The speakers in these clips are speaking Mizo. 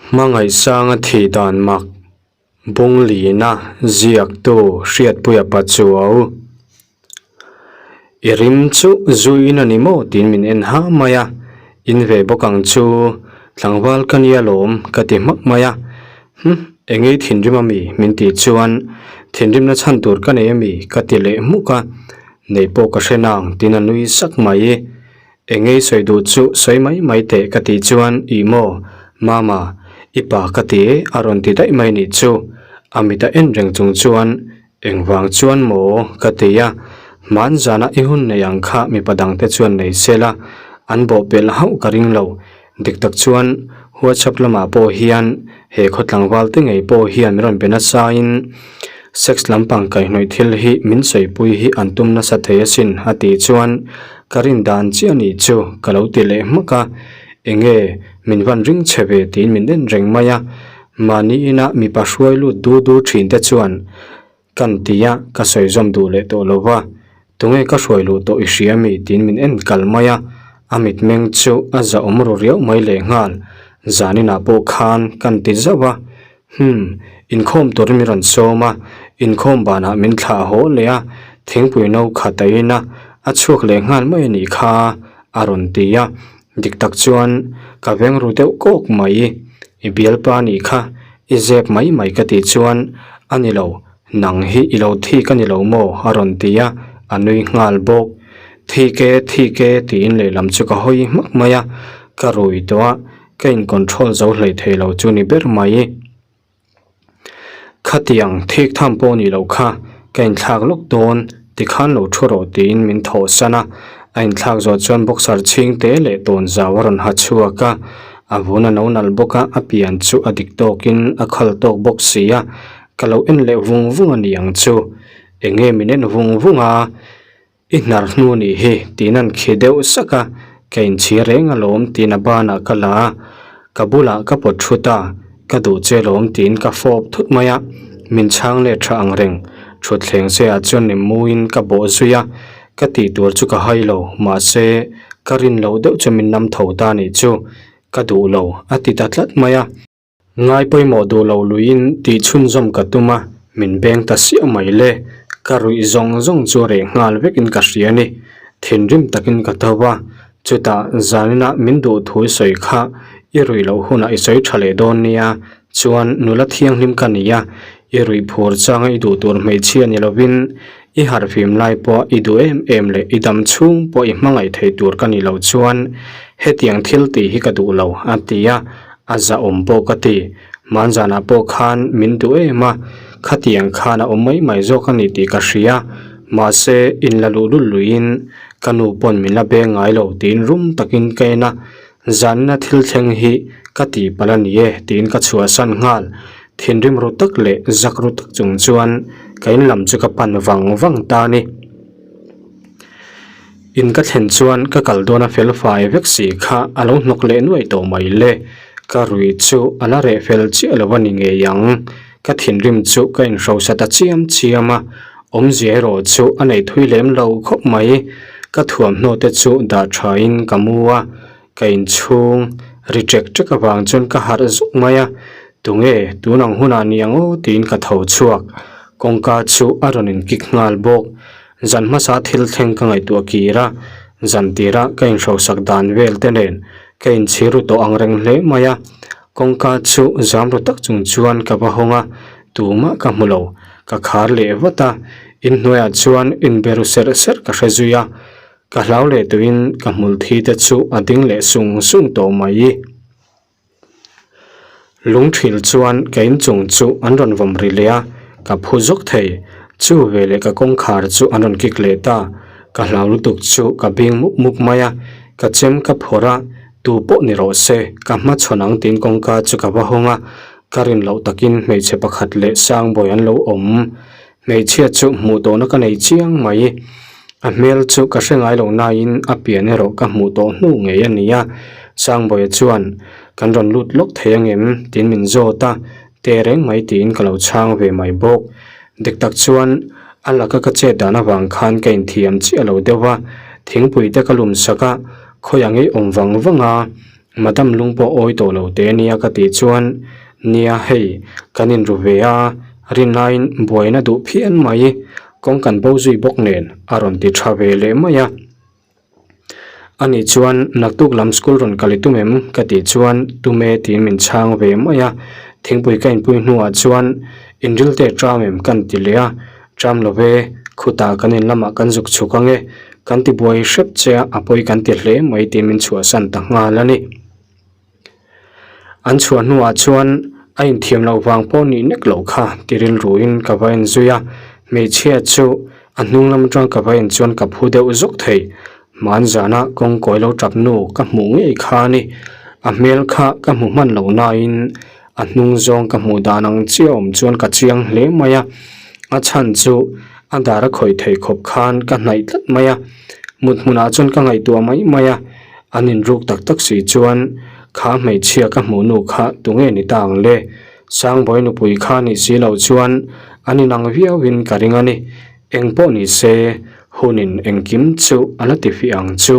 Hmangaihsanga thih dan mak Bunglina ziaktu Hriatpuia Pachuau. I rim chu zuiin a ni maw tiin min en ha mai a, in ve bawk ang chu tlangval ka nia lawm ka ti hmak mai a, Hm, engei thinrim a mi? min tih chuan thinrimna chhan tur ka nei a mi? ka ti leh hmuk a, nei pawh ka hre nang tiin a nui sak mai. Engei sawi duh chu sawi mai mai teh ka tih chuan ih maw Mama, i pa ka ti e a rawn ti daih mai nih chu. A mit a en reng chung chuan engvang chuan maw ka ti a, hman zana i hun nei ang kha mipa dangte chuan nei se la, an bawhpelh hauh ka ring lo. Dik tak chuan WhatsApp lamah pawh hian he khaw tlangval te ngei pawh hian min rawn be nasa in sex lampang kaihhnawih thil hi min sawipui hi an tum nasa thei asin a tih chuan ka rin dan chiah anih chu ka lo ti leh hmak a, enge min van ring che ve tiin min en reng mai a, mahni ina mipa hruai lut du du thin te chuan Kan ti a, ka sawi zawm duh leh tawh lo va, tunge ka hruai luh tawh i hria mi tiin min en kal mai a, a mitmeng chu a zahawm ru riau mai lehnghal, zaninah pawh khan kan ti zauh a, Hum, inkhawm turin min rawn sawm a, inkhawm banah min thlah haw leh a, thingpui no khat a in a, a chhuak lehnghal mai a nih kha a rawn ti a, dik tak chuan ka veng ru deuh kawk mai, i bialpa nih kha I zep mai mai ka tih chuan, A ni lo, nang hi i lo thik a ni lo maw? a rawn ti a, a nui nghal bawk. Thik e, thik e tiin lehlam chu ka hawi hmak mai a, ka rui tawh a, ka in control zo hlei thei lo chu ni ber mai. Khatiang thik tham pawh ni lo kha, ka inthlak lawk dawn, tikhan lo thu rawh tiin min thawhsan a, a inthlak zawh chuan boxer chhing te leh tawnzau a rawn ha chhuak a, A vun a lo nalh bawk a, a pian chu a dik tawkin a khal tawk bawk si a, ka lo en leh vung vung a ni ang chu. Enge min en vung vung a, I hnar hnu nih hi tiin an khi deuh sak a, ka inchhir reng alawm tiin a banah ka la a, ka bulah ka pawt thut a, ka duh che alawm tiin ka fawp thut mai a, min chhang leh tha ang reng. Thutthleng che ah chuan nemmuiin ka bawh zui a, Ka tih tur chu ka hai lo, mahse, ka rin loh deuh chu min nam tho ta nih chu, ka duh lo, a ti ta tlat mai a. Ngai pawimawh duh lo luiin tih chhunzawm ka tum a, min beng ta siah mai le, ka ruih zawng zawng chu reh nghal vekin ka hria ni. Thinrim takin ka tho va, chutah zaninah min duh thu i sawi kha i ruih loh hunah i sawi tha leh dawn nia, chuan nula thianghlim ka ni a, i ruih phur changa i duh tur hmeichhia ni lovin I harhfim lai pawh i duh em em leh i dam chhung pawh i hmangaih thei tur ka ni lo chuan hetiang thil tih hi ka duh lo a ti a, a zahawm pawh ka ti. Hmanzanah pawh khan min duh em a, khatiang khan a awm mai mai zawk a ni tih ka hria, mahse inla luh lul luiin ka nu pawn min la beng ngai lo tiin rum takin ka en a, zanna thil thleng hi ka tihpalh a ni e tiin ka chhuahsan nghal. Thinrim ru tak leh zak ru tak chung chuan ka in lam chu ka pan vang vang ta a ni. In ka thlen chuan ka kal dawn a fel fai vek si kha a lo hnawk leh nuaih tawh mai le. Ka rui chu a la reh fel chiah lo a ni ngei ang. Ka thinrim chu ka inhrosa ta chiam chiam a, awmzia erawh chu a nei thui lem lo khawp mai. Ka thuamhnaw te chu dah tha in ka mu a. Ka inchhung ri ṭek ṭek avang chuan ka harh zuk mai a, tunge tun ang hunah ni ang aw tiin ka tho chhuak. Kawngka chu a rawn inkik nghal bawk. Zan hmasa thil thleng ka ngaihtuah kir a, zan tira ka inhrosak dan vel te nen ka inchhir ru tawh ang reng hle mai a. Kawngka chu zam ru tak chung chuan ka va hawng a, tumah ka hmu lo. Ka khar leh vat a, inhnuaiah chuan inbe ru serh serh ka hre zui a. Ka hlau leh tuin ka hmul thi te chu a ding leh sung sung tawh mai. Lungthil chuan ka inchung chu an rawn vawm ri leh a, ka phu zawk thei. Chu veleh ka kawngkhar chu an rawn kik leh ta. Ka hlau lutuk chu ka bing mup mup mai a, ka chem ka phawrh a, tu pawh ni rawh se, ka hmachhawn ang tiin kawngka chu ka va hawng a, ka rin loh takin hmeichhe pakhat leh Sangbawi an lo awm. Hmeichhia chu hmuh tawhna ka nei chiang mai. A hmel chu ka hre ngai lo nain a pian erawh ka hmuh tawh hnu ngei a ni a. Sangbawiah chuan, Kan rawn lut lawk thei angem? tiin min zawt a, Te reng mai tiin ka lo chhang ve mai bawk. Dik tak chuan a laka ka chet dan avang khan ka inthiam chiah lo deuh a, thingpui te ka lum sak a, khawi ang ei awm vang vang a. Madam lung pawh awi tawh lo teh ania ka tih chuan, Nia hei, kan inru ve a, rinlaiin buaina duh phian mai, kawng kan bo zui bawk nen a rawn ti tha ve leh mai a. Ani chuan naktuk lam school rawn kal i tum em? Ka tih chuan tum e tiin min chhang ve mai a, thingpui ka inpui hnuah chuan inril te ṭam em kan ti leh a, ṭam lo ve, khutah kan in lamah kan zuk chhuk ang e, kan ti buai hrep che a, a pawi kan ti hle mai tiin min chhuahsan ta nghal a ni. An chhuah hnuah chuan a inthiam loh vang pawh nih nek loh kha ti rilruin ka va en zui a, hmeichhia chu a hnung lam atang ka va en chuan ka phu deuh zawk thei. Hman zana kawngkawi lo tap nu ka hmuh ngei kha a ni. A hmel kha ka hmu hman lo nain a hnung zawng ka hmuh dan ang chiah awm chuan ka chiang hle mai a, a chhan chu a dar a khawih thei khawp khan ka hnaih tlat mai a, mut hmunah chuan ka ngaihtuah mai mai a. An inruk tak tak si chuan kha hmeichhia ka hmuh nu kha tunge ni ta ang le? Sangbawi nupui kha nih si loh chuan an inang viauin ka ring a ni. Eng pawh ni se, hunin engkim chu a la ti fih ang chu.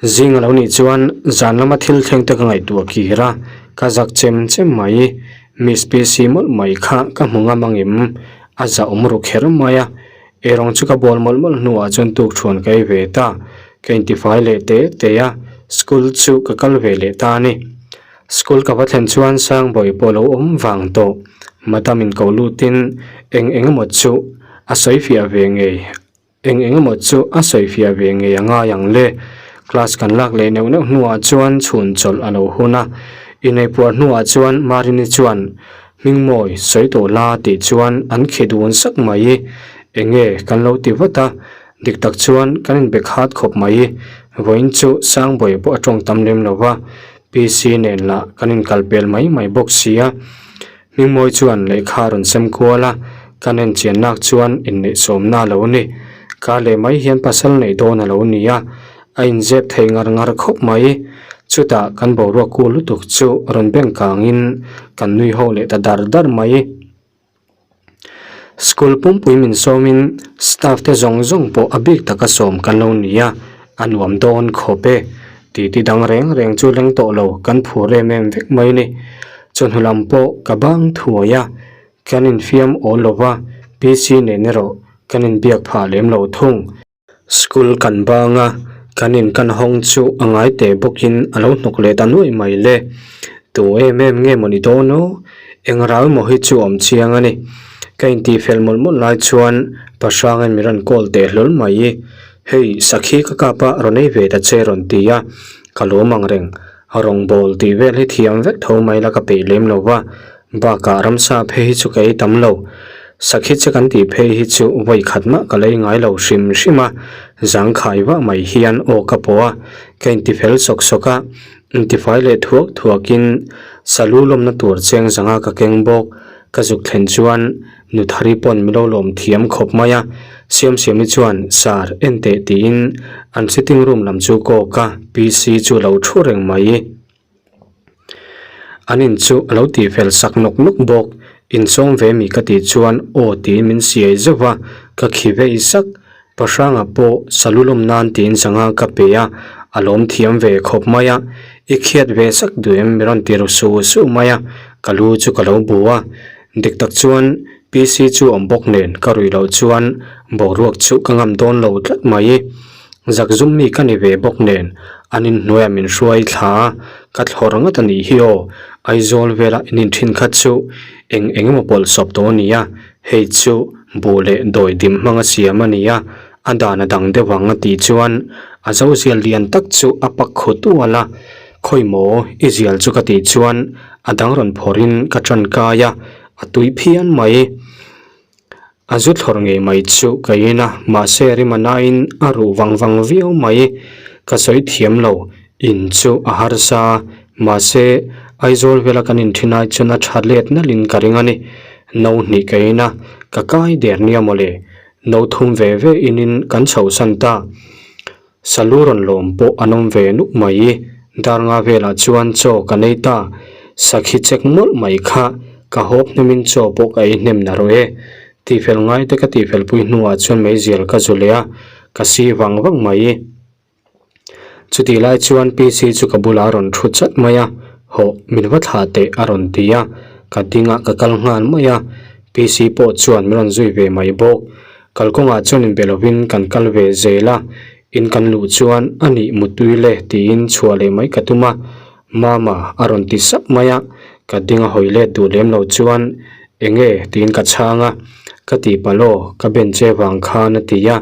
Zing a lo nih chuan zan lama thil thleng te ka ngaihtuah kir a, ka zak chem chem mai. Miss PC mawlh mai kha ka hmu ngam angem? A zah awm ru kher mai a. Eirawng chu ka bawl mawlh mawlh hnuah chuan tukṭhuan ka ei ve ta. Ka intifai leh te te a, school chu ka kal ve leh ta a ni. School ka va thlen chuan Sangbawi pawh lo awm vang tawh. Madam in ko lutin eng eng emaw chu a sawi fiah ve ngei, eng eng emaw chu a sawi fiah ve ngei a ngai ang le. Class kan lak leh neuh neuh hnuah chuan chhun chawlh a lo hun a. Ineipuar hnuah chuan Marini chuan Hmingmawi sawi tawh la tih chuan an khi dun sak mai. Enge kan lo ti vat a, dik tak chuan kan inbe khat khawp mai. Vawiin chu Sangbawi pawh a tawng tam lem lo va, PC nen lah kan inkal pel mai mai bawk si a. Hmingmawi chuan lehkha a rawn sem kual a, kan enchian lak chuan inneihsawmna a lo ni. Ka leh mai hian pasal neih dawn a lo ni a, A inzep thei ngar ngar khawp mai. Chutah kan boruak kul lutuk chu rawn beng kangin kan nui ho leh ta dar dar mai. School pumpui min sawmin staff te zawng zawng pawh a bik taka sawm kan lo ni a, a nuam dawn khawp e. Titi dang reng reng chu leng tawh lo kan phur em em vek mai ni. Chawhnu lam pawh ka bang thuai a, kan infiam awl lo va, PC nen erawh kan inbiak phah lem lo thung. School kan bang a, kan in kan hawng chu a ngai teh bawkin a lo hnawk leh ta nuaih mai le. Tu em em nge maw ni dawn aw? Eng rau emaw hi chu awm chiang a ni. Ka intih fel mawlh mawlh lai chuan pa hrangin min rawn call teh hlawl mai. Hei, sakhi ka kap a, rawn ei ve ta che rawn ti a, ka lawm ang reng. Rawngbawl tih vel hi thiam vek tho mai la ka peih lem lo va, bakah ramsa phei hi chu ka ei tam lo. Sakhi che kan tih phei hi chu vawi khat mah ka lei ngai lo hrim hrim a, zangkhai vah mai hian aw ka pawh a, ka intifel sawk sawk a, intifai leh thuak thuakin salu lawmna tur cheng zanga ka keng bawk. Ka zuk thlen chuan Nuthari pawn min lo lawm thiam khawp mai a, Siamsiami chuan Sir, en teh tiin an sitting room lam chu kawk a, PC chu a lo thu reng mai. An in chu a lo tihfel sak nawk nawk bawk, Insawm ve mi ka tih chuan aw tiin min siai zeuh va, ka khi vei sak. Pahranga pawh salu lawm nan tiin zanga ka pe a, a lawm thiam ve khawp mai a, I khiat ve sak duh em mi rawn ti ru su su mai a, ka lu chu ka lo bu a. Dik tak chuan PC chu awm bawk nen ka ruih loh chuan boruak chu ka ngam dawn lo tlat mai. Zakzum mi ka ni ve bawk nen an inhnuaiah min hruai thla a, ka thlawr ngat a nih hi aw. Aizawl vela in inthin kha chu eng eng emaw pawlh sawp tawh a ni a, hei chu buh leh dawi dim hmanga siam a ni a, a dan a dang deuh ang a tih chuan a zo zial lian tak chu a pak khu tual a. Khawi maw i zial chu ka tih chuan a dang rawn phawrhin ka tan kai a, a tui phian mai. A zu thlawr ngei mai chu ka in a, mahse rima nain a ruh vang vang viau mai. Ka sawi thiam lo, in chu a harsa a, mahse Aizawl vela kan inthin ai chuan a tha let nalhin ka ring a ni. No hnih ka in a, ka kai der nia mawle. No thum ve ve inin kan chhohsan ta. Salu rawn lawm pawh an awm ve nuk mai. Dar nga velah chuan chaw ka nei ta. Sakhi chek mawlh mai kha ka hawp hnemin chaw pawh ka ei hnem na rawh e. Tihfel ngai te ka tihfel pui hnuah chuan meizial ka zu leh a, ka si vang vang mai. Chutih lai chuan PC chu ka bulah a rawn thu chat mai a, Hawh, min va thlah teh a rawn ti a, ka ding a ka kal nghal mai a, PC pawh chuan min rawn zui ve mai bawk. Kalkawngah chuan inbe lovin kan kal ve zel a, in kan luh chuan a nih mutui le tiin chhuah leh mai ka tum a, Mama a rawn ti sap mai a, ka ding a hawi let duh lem lo chuan enge tiin ka chhang a, ka ti palh aw, ka ben che vang khan a ti a,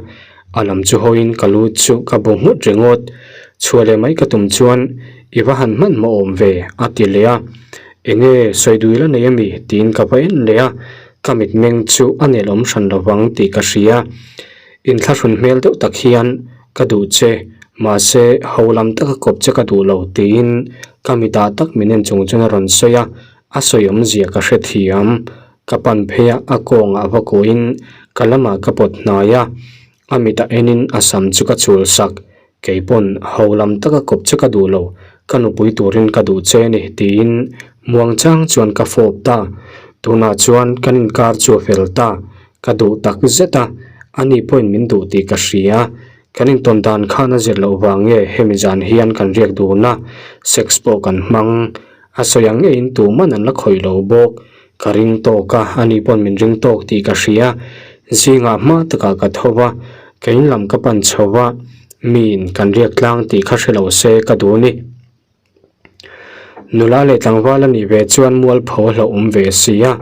a lam chu hawiin ka lu chu ka bu nghut ringawt, chhuah leh mai ka tum chuan i va han hmanhmawh awm ve a ti leh a, enge sawi dui la nei ami tiin ka va en leh a, ka mitmeng chu a nelawm hran lovang tih ka hria, inthlahrun hmel deuh tak hian Ka duh che, mahse ho lam taka kawp che ka duh lo tiin ka mitah tak min en chung chuan a rawn sawi a, a sawi awmzia ka hrethiam. Ka pan phei a, a kawngah va kuahin ka lamah ka pawt hnai a, a mitah enin a sam chu ka chul sak. Kei pawn ho lam taka kawp che ka duh lo, ka nupui turin ka duh che a ni tiin muangchang chuan ka fawp ta. Tunah chuan kan inkar chu a fel ta. Ka duh tak zet a, ani pawhin min duh tih ka hria. Kan intawn dan khan a zir loh vang nge hemi zan hian kan riak dun a, sex pawh kan hmang. A sawi ang ngeiin tuman an la khawih lo bawk. Ka ring tawk a, ani pawhin min ring tawk tih ka hria. Zingah hma takah ka tho va, ka in lam ka pan chho va, miin kan riak tlang tih kha hre lo se ka duh ni. Nula leh tlangval a nih ve chuan mualpho a hlauhawm ve si a,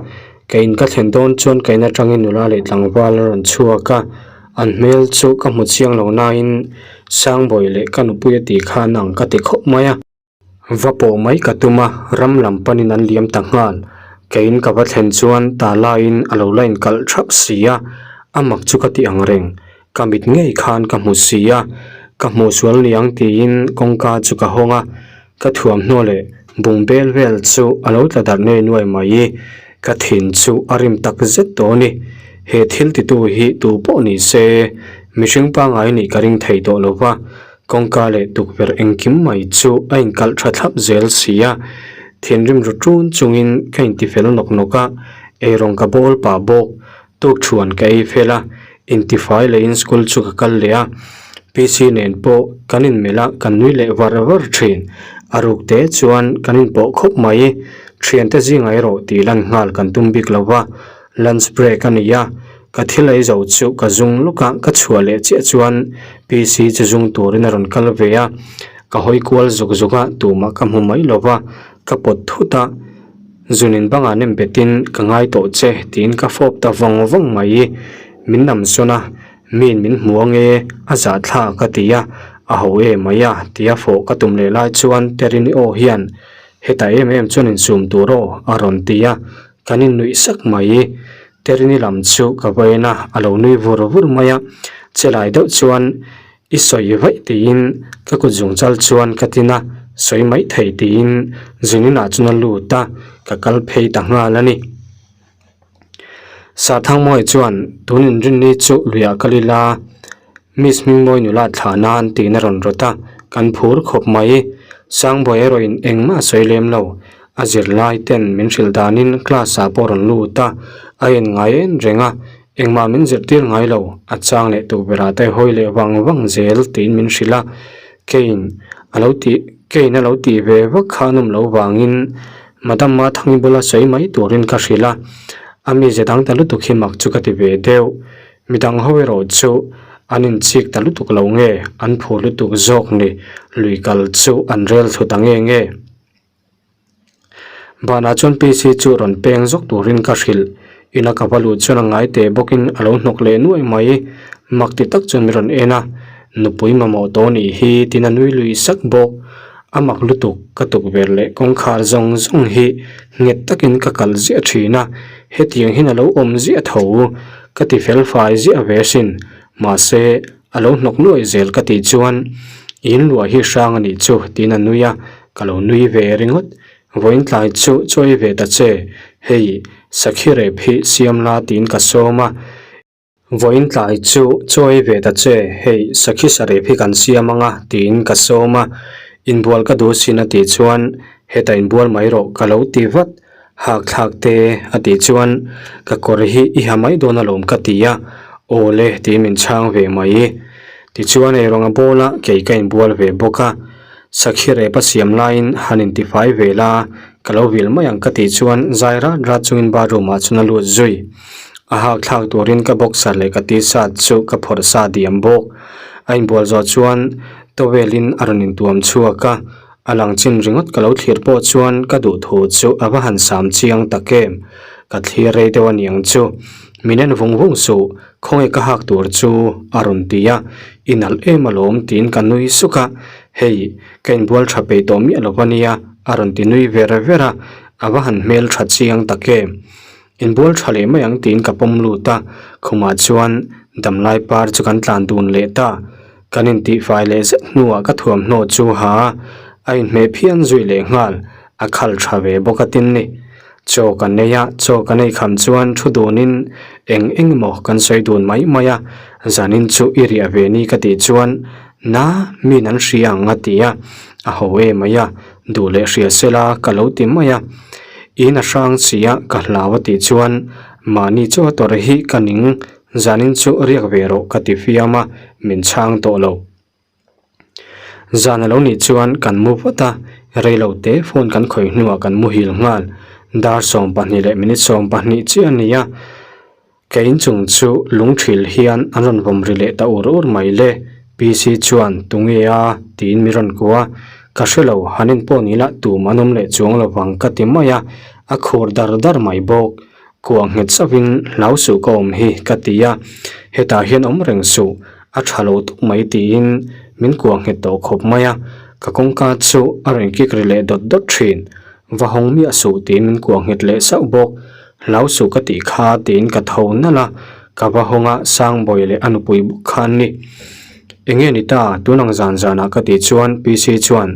ka in ka thlen dawn chuan ka in atangin nula leh tlangval a rawn chhuak a, an hmel chu ka hmu chiang lo nain Sangbawi leh ka nupui a tih khan ang ka ti khawp mai a. Va pawh mai ka tum a, ram lam panin an liam ta nghal. Ka in ka va thlen chuan ta laiin a lo la inkalh thap si a, a mak chu ka ti ang reng. Ka mit ngei khan ka hmu si a, ka hmuh sual niang tiin kawngka chu ka hawng a, ka thuamhnaw leh bung bel vel chu a lo tla darh nuai nuai mai. Ka thin chu a rim tak zet tawh a ni. He thil titu hi tu pawh ni se, mihring pangngai nih ka ring thei tawh lo va, kawngka leh tukverh engkim mai chu a inkalh tha thlap zel si a. Thinrim ru ṭun chungin ka intifel nawk nawk a, eirawng ka bawl pah bawk. Tukṭhuan ka ei fel a, intifai lehin school chu ka kal leh a, PC nen pawh kan inmelh a, kan nui leh var var ṭhin. A ruk te chuan kan inpawh khawp mai, ṭhiante zingah erawh tih lan nghal kan tum bik lo va, lunch break a ni a, ka thil ei zo chu ka zung lawk a, ka chhuah leh chiah chuan PC chu zung turin a rawn kal ve a, ka hawi kual zuk zuk a, tumah ka hmu mai lo va, ka pawt thut a. Zunin bangah nem betin ka ngai tawh che tiin ka fawp ta vawng vawng mai. Min nam sawn a, miin min hmu ange a zah thla ka ti a, a ho e mai a tia fawh ka tum leh lai chuan Terini aw hian hetah em em chuan insum tur aw a rawn ti a, kan innuih sak mai. Terini lam chu ka va en a, a lo nui vur vur mai a, che lai deuh chuan I sawi vaih tiin ka kut zung chal chuan ka tin a, sawi mai thei tiin Zinina chuan a lut a, ka kal phei ta nghal a ni. Sarthangmawi chuan tun inrinni chu luiah kal ila Miss Hmingmawi nula thlah nan tiin a rawn rawt a, kan phur khawp mai. Sangbawi erawhin engmah a sawi lem lo, a zirlai ten min hrilh danin class ah pawh a rawn lut a, a en ngai en reng a, Engmah min zirtir ngai lo, a chang leh tukverh ah te hawi leh vang vang zel tiin min hrilh a, Kane a lo tih Kane a lo tih ve vak kha an awm loh vangin Madam Mathangi bula sawi mai turin ka hrilh a, a mize dang ta lutuk hi mak chu ka ti ve deuh. Midang ho erawh chu an inchik ta lutuk lo nge an phur lutuk zawk ni lui kal chu an rel thlu ta nge nge. Banah chuan PC chu rawn peng zawk turin ka hrilh. Ina ka va luh chuan a ngai teh bawkin a lo hnawk leh nuai mai. Mak ti tak chuan min rawn en a, nupui mamawh tawh anih hi tiin a nui lui sak bawk. A mak lutuk ka tukverh leh kawngkhar zawng zawng hi nghet takin ka kalh ziah thin a, hetiang hian a lo awm ziah tho. Ka ti fel fai ziah ve asin. Mahse. A lo hnawk nuai zel ka tih chuan i in luah hi hrang a nih chu tiin a nui a, ka lo nui ve ringawt. Vawiin tlai chu chaw ei ve ta che, hei sakhi rep hi siam la tiin ka sawm a. Vawiin tlai chu chaw ei ve ta che, hei sakhi sarep hi kan siam ang a tiin ka sawm a. Inbual ka duh sin a tih chuan hetah inbual mai rawh ka lo ti vat. Hak thlak te a tih chuan ka kawr hi i ha mai dawn alawm ka ti a, aw le tiin min chhang ve mai. Tichuan eirawng a bawl a, kei ka inbual ve bawk a. Sakhi rep a siam laiin han intifai ve la, ka lo vil mai ang ka tih chuan zai rat rat chungin bathroom ah chuan a lut zui. A hak thlak turin ka boxer leh ka t-shirt chu ka phawrh sa diam bawk. A inbual zawh chuan towel in a rawn intuam chhuak a, a lang chin ringawt ka lo thlir pawh chuan ka duh thu chu a va han sam chiang tak em. Ka thlir rei deuh a niang chu. Min en vung vung suh, Khawnge ka hak tur chu a rawn ti a, i nalh em alawm tiin ka nui suk a, hei ka inbual tha peih tawh miah lo a nia a rawn ti nui ver ver a, a va han hmel tha chiang tak em. Inbual tha leh mai ang tiin ka pawm lut a, khumah chuan damlai par chu kan tlan dun leh ta, kan intihfai leh zet hnuah ka thuamhnaw chu ha a, a inhmeh phian zui leh nghal, a khal tha ve bawk a tin ni. Chaw kan nei a, chaw kan ei kham chuan thu dunin eng eng emaw kan sawi dun mai mai a, zanin chu i riah ve ni ka tih chuan na min an hria ang a ti a, a ho em mai a, duh leh hria sela ka lo ti mai a, in a hrang si a ka hlau a tih chuan mahni chaw tawrh hi ka ning zanin chu riak ve rawh ka ti fiam a, min chhang tawh lo. Zan a lo nih chuan kan mu vat a, rei lo te phone kan khawih hnuah kan muhil nghal. Dar 12 leh minute 12 chiah a ni a, ka inchung chu lungthil hian an rawn vawm ri leh ta ur ur mai le. PC chuan tunge a tiin mi rawn kuah a, ka hre lo, han en pawh ni lah tum an awm leh chuang lo vang ka ti mai a, a khur dar dar mai bawk. Kuah nghet zauhin hlau suh ka awm hi ka ti a, hetah hian awm reng suh, a tha lo tuk mai tiin min kuah nghet tawh khawp mai a, ka kawngka chu a rawn kik ri leh dawt dawt thin. Va hawng miah suh tiin min kuah nghet leh sauh bawk, hlau suh ka tih kha tiin ka tho nalh a, ka va hawng a Sangbawi leh a nupui bawk kha an ni. Enge ni ta tun ang zan zanah ka tih chuan PC chuan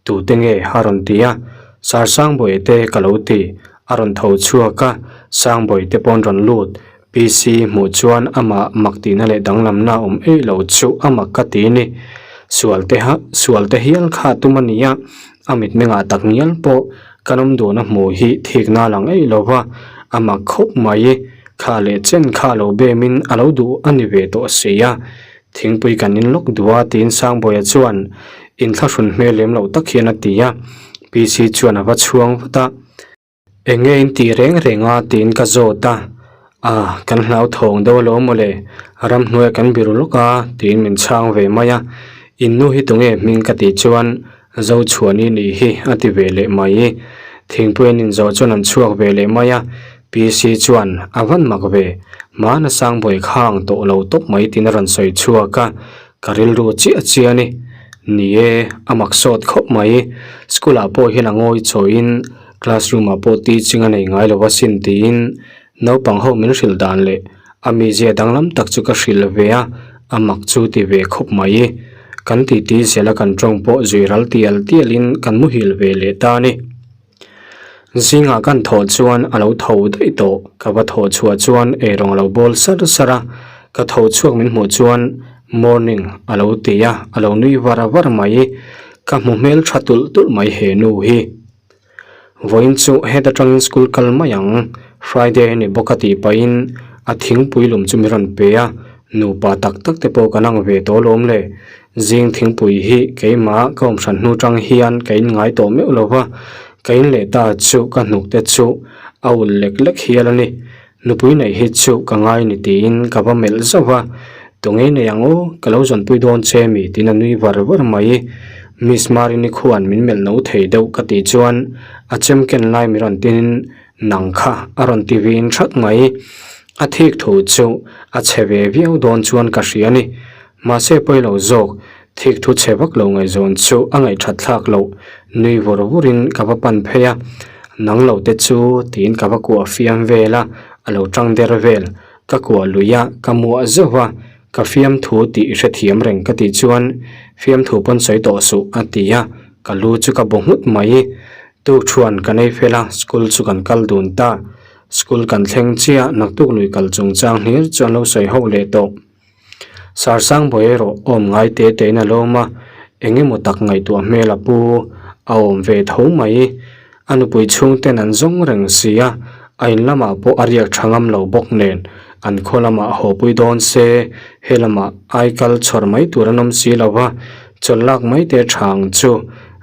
tute nge a rawn ti a, Sir Sangbawi te ka lo ti, A rawn tho chhuak a, Sangbawi te paw'n rawn lut. PC hmuh chuan amah mak tihna leh danglamna awm eih lo chu a mak ka ti ni. Sual te ha, sual te hial kha tum a nia, a mitmengah tak ngial pawh kan awm duhna hmuh hi thikna a lang eih lo va, a mak khawp mai. Kha leh chen kha lo bemin a lo duh a ni ve tawh si a. Thingpui kan in lawk duh a tiin Sangbawiah chuan inthlahrun hmel lem loh tak hian a ti a. PC chuan a va chhuang vat a. Eng nge in tih reng reng a tiin ka zawt a, Ah, kan hlau thawng deuh alawm mawle, ramhnuaiah kan biru lawk a tiin min chhang ve mai a, In nu hi tunge hming ka tih chuan Zochhuani nih hi a ti ve leh mai. Thingpui an inzawh chuan an chhuak ve leh mai a, PC chuan a van mak ve, hmana Sangbawi khang tawh lo tawp mai tiin a rawn sawi chhuak a, Ka rilru chiah chiah a ni. Ni e, a mak sawt khawp mai. School ah pawh hian a ngawi chawiin classroom ah pawh teaching a nei ngai lo asin tiin naupang ho min hrilh dan leh a mizia danglam tak chu ka hrilh ve a, a mak chu ti ve khawp mai. Kan titi zel a kan tawng pawh zui ral tial tial in kan muhil ve leh ta a ni. Zingah kan thawh chuan a lo tho daih tawh, ka va thawh chhuah chuan eirawng a lo bawl sar sar a, ka tho chhuak min hmuh chuan morning a lo ti a, a lo nui var var mai, ka hmu hmel tha tulh tulh mai he nu hi. Vawiin chu heta tangin school kal mai ang, Friday a ni bawk a tih pahin a thingpui lum chu mi rawn pe a, nupa tak tak te pawh kan ang ve tawh alawm le. Zing thingpui hi keimah ka awm hran hnu tang hian ka in ngai tawh meuh lo va, ka in leh ta chu ka hnuk te chu a ulh lek lek hial a ni. Nupui neih hi chu ka ngai ni tiin ka va melh zauh va, Tunge nei ang aw, ka lo zawnpui dawn che mi tiin a nui var var mai. Miss Marini khuan min melh no thei deuh ka tih chuan a chem ken lai mi rawn tin nang kha a rawn ti vin that mai. A thik thu chu a chhe ve viau dawn chuan ka hria a ni. Mahse pawi lo zawk, thik thu chhe vak lo ngaihzawn chu a ngaihthat thlak loh, nui vur vur in ka va pan phei a, nang lo te chu tiin ka va kuah fiam vel a, a lo tang der vel, ka kuah lui a, ka muah zauh a, ka fiamthu tih i hrethiam reng ka tih chuan fiamthu pawn sawi tawh suh a ti a, ka lu chu ka bu nghut mai, tukṭhuan kan ei fel a, school chu kan kal dun ta, school kan thleng chiah naktuk lui kal chungchang hlir chu an lo sawi ho leh tawh. Sarsangbawi erawh awm ngai te tein a lawm a, eng emaw tak ngaihtuah hmel a pu a awm ve tho mai. A nupui chhungten an zawng reng si a, a in lamah pawh a riak tha ngam lo bawk nen. An khaw lamah haw pui dawn se, he lamah ai kal chhawr mai tur an awm si lo va, chawlh lak mai te tha ang chu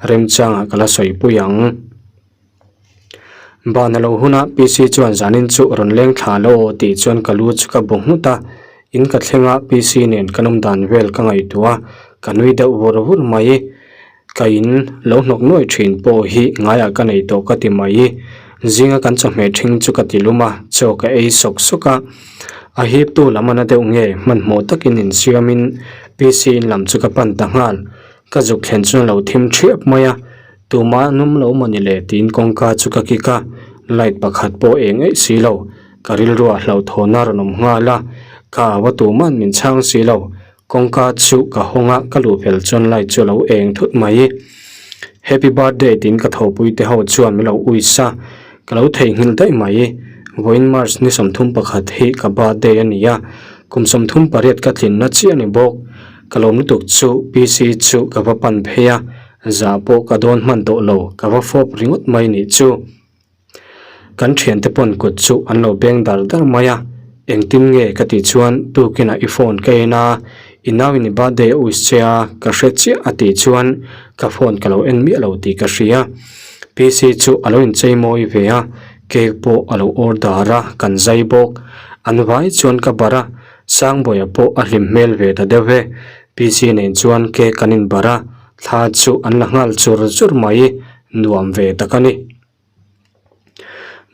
remchangah ka la sawi pui ang. Ban a lo huna PC chuan zanin chu rawn leng thla lo aw tih chuan ka lu chu ka bu nghut a, in ka thleng a PC nen kan awm dan vel ka ngaihtuah a, ka nui deuh vur vur mai. Ka in lo hnawk nuai thin pawh hi ngaiah ka nei tawh ka ti mai. Zinga kan chawhmeh ṭhing chu ka ti lum a, chaw ka ei sawk sawk a. A hiptu lam a na deuh nge hmanhmawh takin insiamin PC in lam chu ka pan ta nghal. Ka zuk thlen chuan a lo thim ṭhiap mai a, tumah an awm lo maw ni le tiin kawngka chu ka kik a, light pakhat pawh eng eih si lo. Ka rilruah hlauhthawn a rawn awm nghal a, ka au a tuman min chhang si lo. Kawngka chu ka hawng a, ka luh fel chuan light chu a lo eng thut mai. Happy birthday tiin ka thawhpui te ho chuan min lo uis a, ka lo theihnghilh daih mai. Vawiin March ni 31 hi ka birthday a ni a, kum 38 ka tlinna chiah a ni bawk. Ka lawm lutuk chu PC chu ka va pan phei a, zah pawh ka dawn hman tawh lo, ka va fawp ringawt mai nih chu. Kan thiante pawn kut chu an lo beng dar dar mai a, engtin nge ka tih chuan tukinah i phone ka en a, i nau in i birthday a wish che a, ka hre chiah a tih chuan ka phone ka lo en miah lo tih ka hria. PC chu a lo inchei mawi ve a, cake pawh a lo order a, kan zai bawk. An vai chuan ka barh a, Sangbawiha pawh a hlim hmel ve ta deuh e. PC nen chuan cake kan inbarh a, thla chu an la nghal chur chur mai, nuam ve tak a ni.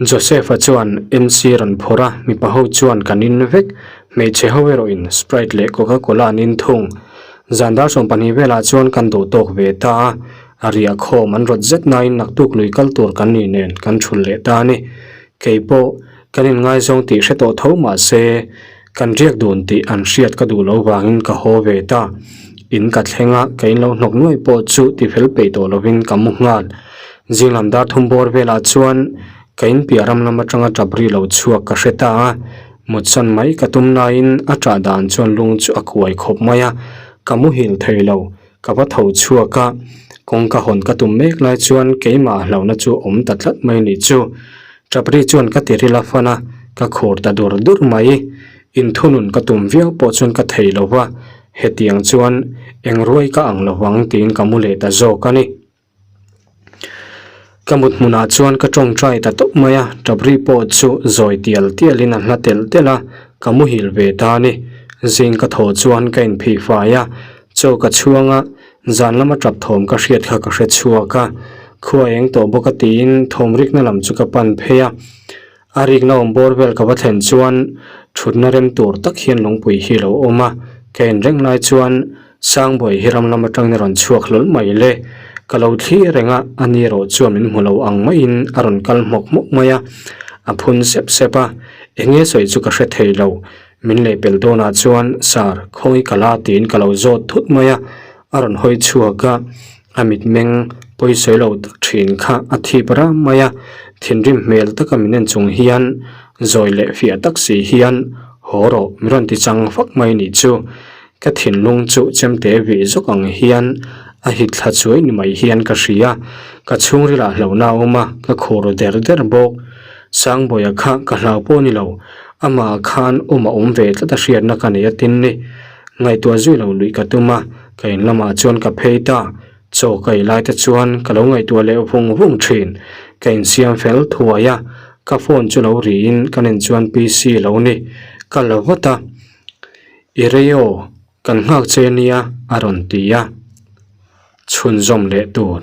Joseph-a chuan MC rawn phawrh a, mipa ho chuan kan in vek, hmeichhe ho erawhin Sprite leh Coca Cola an in thung. Zan dar 12 velah chuan kan duh tawk ve ta a, a riah khawm an rawt zet nain naktuk lui kal tur kan ni nen kan thul leh ta a ni. Kei pawh kan inngaizawng tih hre tawh tho mah se, kan riak dun tih an hriat ka duh lo vangin ka haw ve ta. In ka thleng a, ka in lo hnawk nuai pawh chu tifel peih tawh lovin ka mu nghal. Zinglam dar thum bawr velah chuan ka in piah ram lam atanga tap ri lo chhuak ka hre ta a, mutsan mai ka tum laiin a tah dan chuan lung chu a kuai khawp mai a, ka muhil thei lo, ka va tho chhuak a, kawngka hawn ka tum mek lai chuan keimah hlauhna chu awm ta tlat mai nih chu. Tap ri chuan ka ti ril a fan a, ka khur ta dur dur mai. Inthunun ka tum viau pawh chuan ka thei lo va, hetiang chuan eng ruai ka ang lo vang tiin ka mu leh ta zawk a ni. Ka mut hmunah chuan ka tawngtai ta tawp mai a, ṭapri pawh chu zawi tial tialin a hla telh telh a, ka muhil ve ta a ni. Zing ka thaw chuan ka inphih fai a, chaw ka chhuang a, zan lama ṭap thawm ka hriat kha ka hre chhuak a, khua eng tawh bawk a tiin thawm rikna lam chu ka pan phei a. A rikna awm bawr vel ka va thlen chuan thutna rem tur tak hian lungpui hi a lo awm a, ka en reng lai chuan Sangbawi hi ram lam atangin a rawn chhuak hlawl mai le. Ka lo thlir reng a, a ni erawh chuan min hmu lo ang maiin a rawn kal hmawk hmawk mai a, a phun sep sep a, eng nge sawi chu ka hre thei lo. Min lehpelh dawnah chuan Sir, khawngi ka la tiin ka lo zawt thut mai a, a rawn hawi chhuak a. A mitmeng pawisawi lo tak thin kha a thip ram mai a, thinrim hmel taka min en chung hian zawi leh fiah tak si hian haw rawh min rawn ti chang fak mai nih chu. Ka thinlung chu chemte vih zawk ang hian a hit thla chuai ni mai hian ka hria, ka chhungrilah hlauhna a awm a, ka khur der der bawk. Sangbawiha kha ka hlau pawh ni lo, amah khan awm a awm ve tlat a hriatna ka nei a tin ni. Ngaihtuah zui lo luih ka tum a. Ka in lamah chuan ka phei ta, chaw ka ei lai te chuan ka lo ngaihtuah leh vung vung thin. Ka insiam fel thuai a, ka phone chu lo riin ka nen chuan PC lo ni. Ka la vat a, I rei aw, kan nghak che nia a rawn ti a, chhunzawm leh tur.